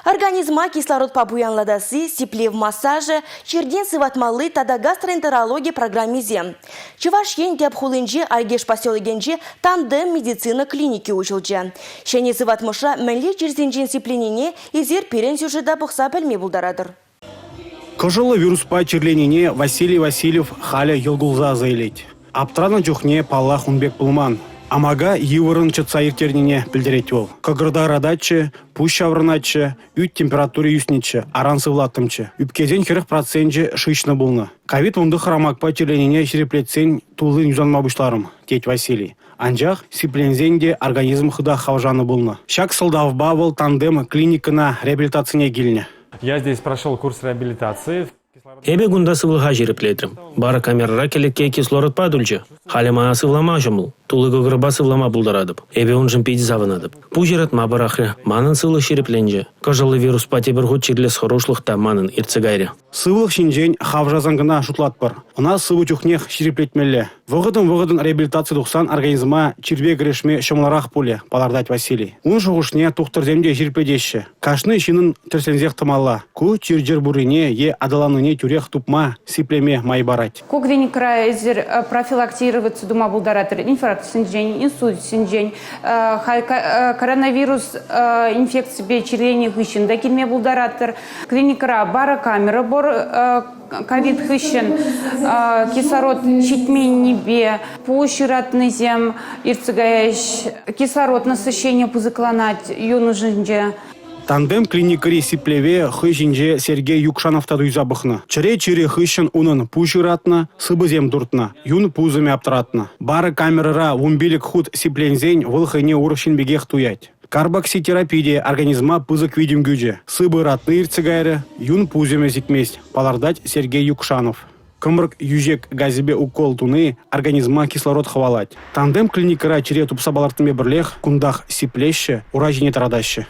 Организма кислородпа пуянлатасси, сиплев массажӗ, чиртен сыватмалли тата гастроэнтерологи программисем. Чӑваш Ен тӗп хулинчи Айкеш поселокӗнче Тандем медицина клиники уҫӑлчӗ. Ҫӗнӗ сыватмӑшра мӗнле чирсенчен сипленине эсир пирӗн сюжета пӑхса пӗлме пултаратӑр. Кӑшӑллӑ вируспа чирленине Василий Васильев халӗ йӑл кулса аса илет. Аптранӑ чухне, паллах, ун пек пулман. Амака йывӑррӑн чӑтса ирттернине пӗлтерет вӑл. Кӑкӑрта ырататчӗ, пуҫ ҫаврӑнатчӗ, ӳт температури ӳснӗччӗ, аран сывлаттӑмччӗ. Ӳпкесен 40 проценчӗ шыҫнӑ пулнӑ. Ковид-19 амакпа чирленине ҫирӗплетсен туллин юсанма пуҫларӑм, тет Василий. Анчах сипленсен те организм хытах хавшанӑ пулнӑ. Ҫак сӑлтавпа вӑл «Тандем» клиникӑна реабилитацине килнӗ. Я здесь прошел курс реабилитации. Эпӗ кунта сывлӑха ҫирӗплетрӗм. Барокамерӑра кӗлетке кислородпа тулчӗ. Халӗ мана сывлама ҫӑмӑл. Тулли кӑкӑрпа сывлама пултаратӑп. Эпӗ уншӑн питӗ савӑнатӑп. Пуҫ ыратма пӑрахрӗ. Манӑн сывлӑх ҫирӗпленчӗ. Кӑшӑллӑ вируспа тепӗр хут чирлес хӑрушлӑх та манӑн иртсе кайрӗ. Сывлӑх ҫинчен хавшасан кӑна шутлатпӑр. Ӑна сывӑ чухнех ҫирӗплетмелле. Вӑхӑтӑн-вӑхӑтӑн реабилитаци тухсан организма чирпе кӗрешме ҫӑмӑлрах пулӗ, палӑртать Василий. Ун шухӑшне тухтӑрсем те ҫирӗплетеҫҫӗ. Кашни ҫыннӑн тӗрӗсленсех тӑмалла. Ку чир-чӗр пуррине е аталаннине тӳрех тупма, сиплеме май парать. Ку клиникӑра эсир э, профилактироваться тума пултаратӑр инфарктсенчен, инсультсенчен, э, э, коронавирус инфекципе чирленӗ хыҫҫӑн та килме пултаратӑр. Клиникӑра барокамера пур, ковид хыҫҫӑн кислород ҫитменнипе пуҫ ыратнисем иртсе каяҫ. Кислород насыщение пысӑкланать юн ӑшӗнче. Тандем клиникӑри сиплеве хӑй ҫинче Сергей Юкшанов та туйса пӑхнӑ. Чӗре чирӗ хыҫҫӑн унӑн пуҫ ыратнӑ, сыпӑсем туртнӑ, юн пусӑмӗ аптӑратнӑ. Барокамерӑра 15 хут сипленсен вӑл хӑйне урӑх ҫын пекех туять. Карбокситерапи те организма пысӑк витӗм кӳчӗ. Сыпӑ ыратни иртсе кайрӗ, юн пусӑмӗ сикмест, палӑртать Сергей Юкшанов. Кӑмрӑк йӳҫек газӗпе укол туни организма кислород хӑвалать. Тандем клиникӑра чире тупса палӑртнипе пӗрлех кунтах сиплеҫҫӗ, ура ҫине тӑратаҫҫӗ.